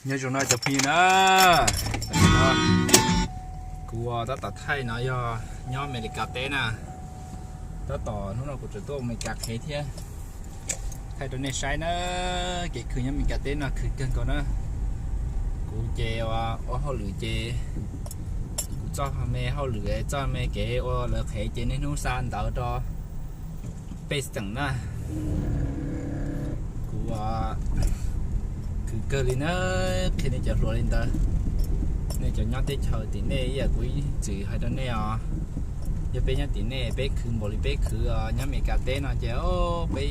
Nyob zoo no cov phooj ywg na, kuv tab tom thaij no yog nyob Amelikas teb na. Tab tom hnub no kuv tseem tuaj Amelikas qhev thiab, thaij rau nej saib na. Kev khwv nyob Amelikas teb no khwv kawg nkaus na. Kuv ces ua hauj lwm ces kuv txoj me hauj lwm, txoj me kev ua lawv qhev ces niaj hnub xa ntawv rau pej xeem na. Kuv khwv kawg li na, qhia nej cov hluas li ntawd. Nej cov nyob teb chaws tim nej ib yam kuv ib txwm hais rau nej os. Yog peb nyob tim nej peb khwv npaum li peb khwv nyob Amelikas teb no ces peb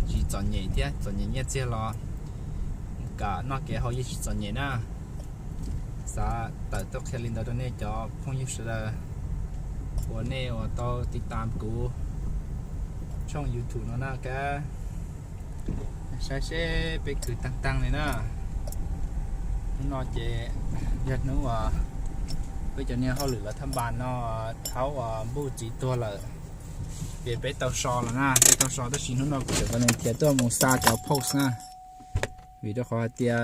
tsis txom nyem thiab, txom nyem nyiaj txiag los kam noj kev haus yeej tsis txom nyem na. Xav tawm tuaj qhia li ntawd rau nej cov phooj ywg sawv daws uas nej uas tau tiv tam kuv tshooj YouTube no na. Saib seb peb khwv taag taag li na. Hnub no ces yog hnub uas peb cov niag hauj lwm lawv thaj npas no thaub uas npuj txiv tuag lawm, ces peb tau so lawm na, peb tau so tab sis hnub no kuv tseem volunteer tuaj mus xa cov post na, vim rau qhov hais tias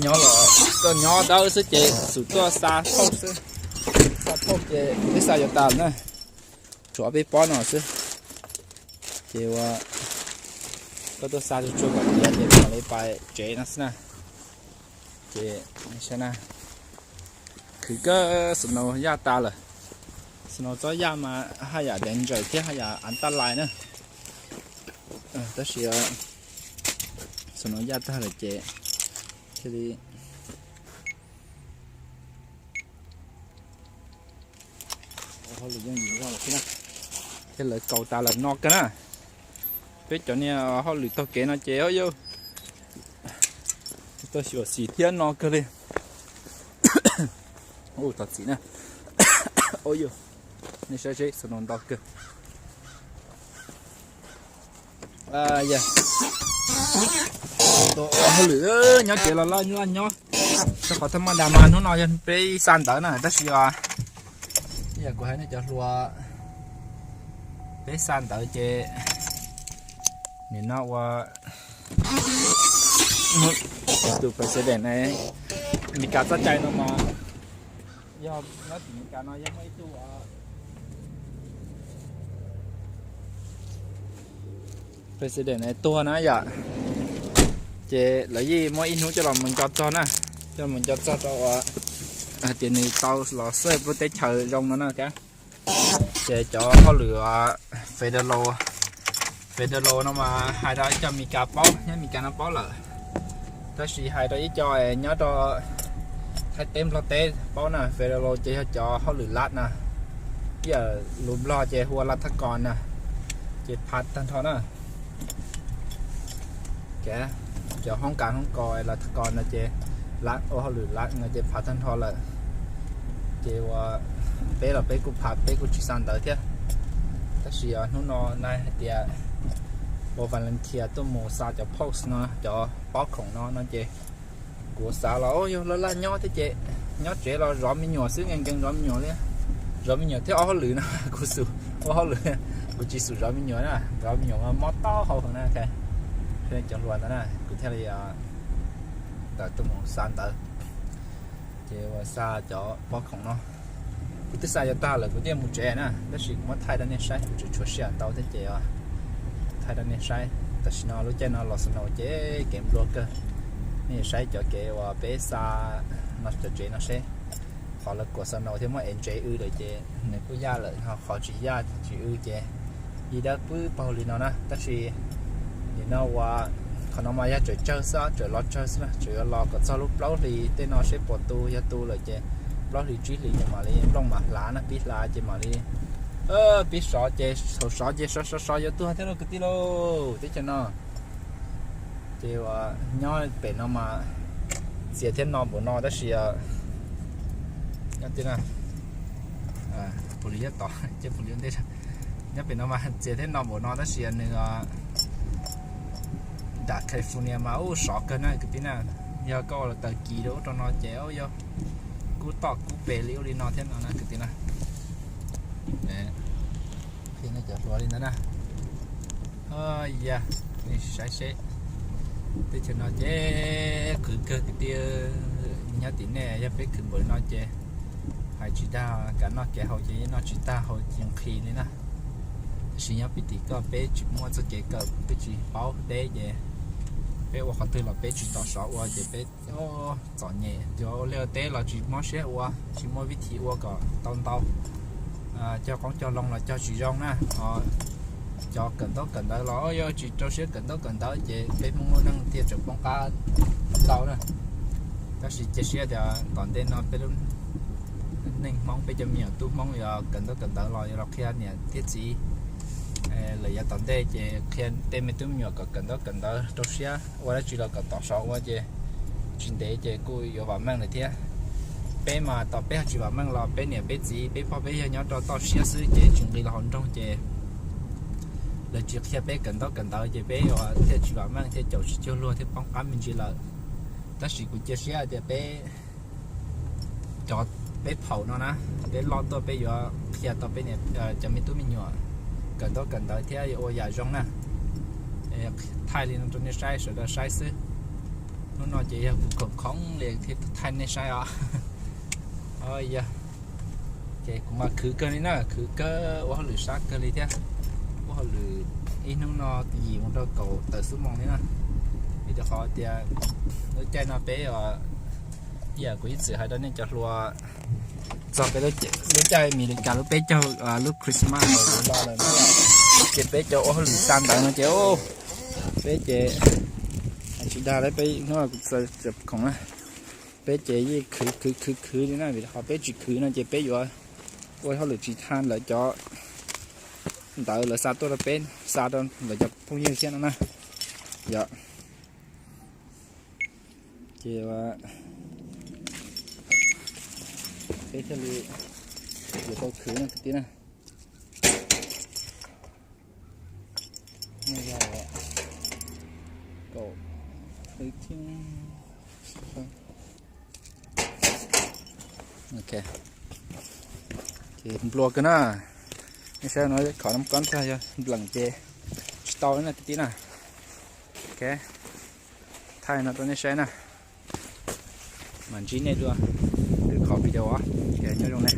nyob los koj nyob dawb xwb ces xum tuaj xa post xwb, xa post ces peb xa yuav tas na, tshuav ob peb pob no xwb. Ces ua koj tuaj xa tsuag tsuag kom tiav ces mam li pais tsev no xwb na. Ces saib na, khwv kawg, snow yaj tas lawm. Snow txob yaj mas haj yam danger thiab haj yam antalais na. Tab sis snow yaj tag lawm ces thiaj li hauj lwm yooj yim zog lawm thiab na, thiab lawv kaus tas lawm no kawg na. Peb cov niag hauj lwm taug kev no ces yog tuaj xyuam xim thiab no kawg li. Ua thov txim na. Nej saib seb snow ntau kawg. Hauj lwm nyob tsev los laj nyob, rau qhov thaj maj das mas hnub no yog peb xa ntawv na, tab sis os, ib yam kuv hais nej cov hluas, peb xa ntawv ces nim no ua tus president Amelikas txoj cai no mas yog nyob tim Amelikas no yog muaj ib tug president tuag na yom, ces lawv yeej muaj ib hnub coj los mus nco txog na, coj los mus nco txog rau uas hais tias nws tau los xwb pub teb chaws zoo no na. Ces cov hauj lwm federal, federal no mas hais rau ib co Amelikas paub, nyob Amelikas no paub lawm, tab sis hais rau ib co nyob rau Thaib teb Nplog teb paub na, federal ces yog cov hauj lwm lat na, ib yam lus Nplog ces hu ua lat thab kos na, ces phav tag nrho na. Cov hoob kas hoob kos lat thab kos no ces lat ua hauj lwm lat no ces phav tag nrho lawm. Ces ua peb los peb kuj phav, peb kuj tsis xa ntawv thiab. Tab sis hnub no na hais tias ua volunteer tuaj mus xa cov post no, cov pob khoom no no ces kuv xav los yog laj laj nyob thiab ces nyob tsev los zov me nyuam xwb, nkees nkees zov me nyuam li, zov me nyuam thiab ua hauj lwm no, kuv xum ua hauj lwm, kuv tsis xum zov me nyuam na, zov me nyuam mas mob taub hau heev na. Cov hluas ntawd na kuv thiaj li tawm tuaj mus xa ntawv. Ces ua xa cov pob khoom no, kuv twb xa yuav tag lawm kuv thiaj mus tsev na, tab sis kuv muab thaij rau nej saib, kuv tseem tshuav sij hawm ntau thiab ces thaij rau nej saib. Tam sim no lub caij no los snow ces kev nplua kawg. Nej saib cov kev uas peb xa no, cov tsev no seb, qhov lawv kuam snow thiab muab ev ntsev w lawm ces nws kuj yaj lawm, ho qhov tsis yaj tsis w ces yij dawb pwb paug li no na. Tab sis nim no ua qhov no mas yog tseem tsawg xwb, tseem los tsawg xwb na, tseem yuav los kom txog lub plaub hlis tej no seb puas tu, yog tu lawm ces plaub hlis tsib hlis ces mam li nplooj mam hlav na, pib hlav ces mam li pib sov ces thaum sov ces sov sov sov yuav tuag thiab lauj kwv tij lauj, teb chaws no. Ces ua nyob pem no mas txias thiab no npaum no tab sis nyob ti na, pus li nyob tod, pus li ntej, nyob pem no mas txias thiab no npaum no tab sis nws nram California mas ub sov kawg na kwv tij na. Yog koj ua los taws kis rau ub rau no ces yog kub toj kub pes li ub li no thiab no na kwv tij na. Qhia nej cov hluas li ntawd na. Ya, nej saib seb, Teb chaws no ces qhwv kawg kwv tij, nyob tim nej yog peb khwv npaum no ces hais tsis dag, kev noj kev haus ces noj tsis tag haus tsis nqhis li na. Tab sis nyob pib tim koj peb tsis muaj txoj kev kawm, peb tsis paub teb ces peb ua qhov twg los peb tsis tom sov ua ces peb txom nyem, cov ua liaj teb los tsis mob siab ua, tsis muaj vib thi ua kom tau ntau. Cog qoob cog loo los cog tsis zoo na. Cov kawm ntaub kawm ntawv los yog tsis rau siab kawm ntaub kawm ntawv ces peb Hmoob lub neej thiaj tseem poob qab ntau na. Tab sis cia siab tias tom ntej no peb lub neej Hmoob, peb cov me nyuam tub Hmoob yuav kawm ntaub kawm ntawv los yuav los qhia niam thiab txiv lawm yav tom ntej ces qhia tej me tub me nyuam kom kawm ntaub kawm ntawv rau siab, ua dab tsi los kom tom sov ua ces tsis ntev ces kuj yuav vam meej lawm thiab. Peb mas tos peb ho tsis vam meej los peb niam peb txiv peb pog peb yawg nyob rau toj siab xwb ces tsis nqis los hauv nroog ces lawv tsis qhia peb kawm ntaub kawm ntawv ces peb thiaj tsis vam meej thiaj caum tsis cuag luag thiaj poob qab me ntsis lawm. Tab sis kuv cia siab tias peb cov peb phaum no na, peb loj tuaj peb yuav qhia tau peb cov me tub me nyuam kawm ntaub kawm ntawv thiab yuav ua yam zoo na. Thaij li no rau nej saib, sawv daws saib xwb. Hnub no ces yog kuv khoom khoom li thiaj thaij nej saib os. Yog ces kuv mas khwv kawg li na, khwv kawg, ua hauj lwm sab kawg li thiab. Ua hauj lwm ib hnub no yim mus rau kaum tawm xuab moos li na. Vim rau qhov tias lub caij no peb, ib yam kuv ib txwm hais rau nej cov hluas, txog peb lub caij Amelikas lub peb caug, lub Christmas los lawm na, ces peb cov ua hauj lwm xa ntawv no ces peb ces tsis dag li peb hnub kuv txawm khoom na. Peb ces yeej khwv khwv khwv khwv li na, vim rau qhov peb tsis khwv no ces peb yuav ua hauj lwm tsis tag lawv cov ntawv lawv xa tuaj rau peb, xa rau lawv cov phooj ywg thiab no na. Yog ces peb thiaj li yuav tau khwv no kwv tij na. Yog kaum, ok, ces nplua kawg na. Nej saib no khov nab kob ntag, yog npleem ces tsis tau na kwv tij na. Ok, thaij no rau nej saib na, mam ntsib nej dua lwm qhov video os. Nyob zoo na.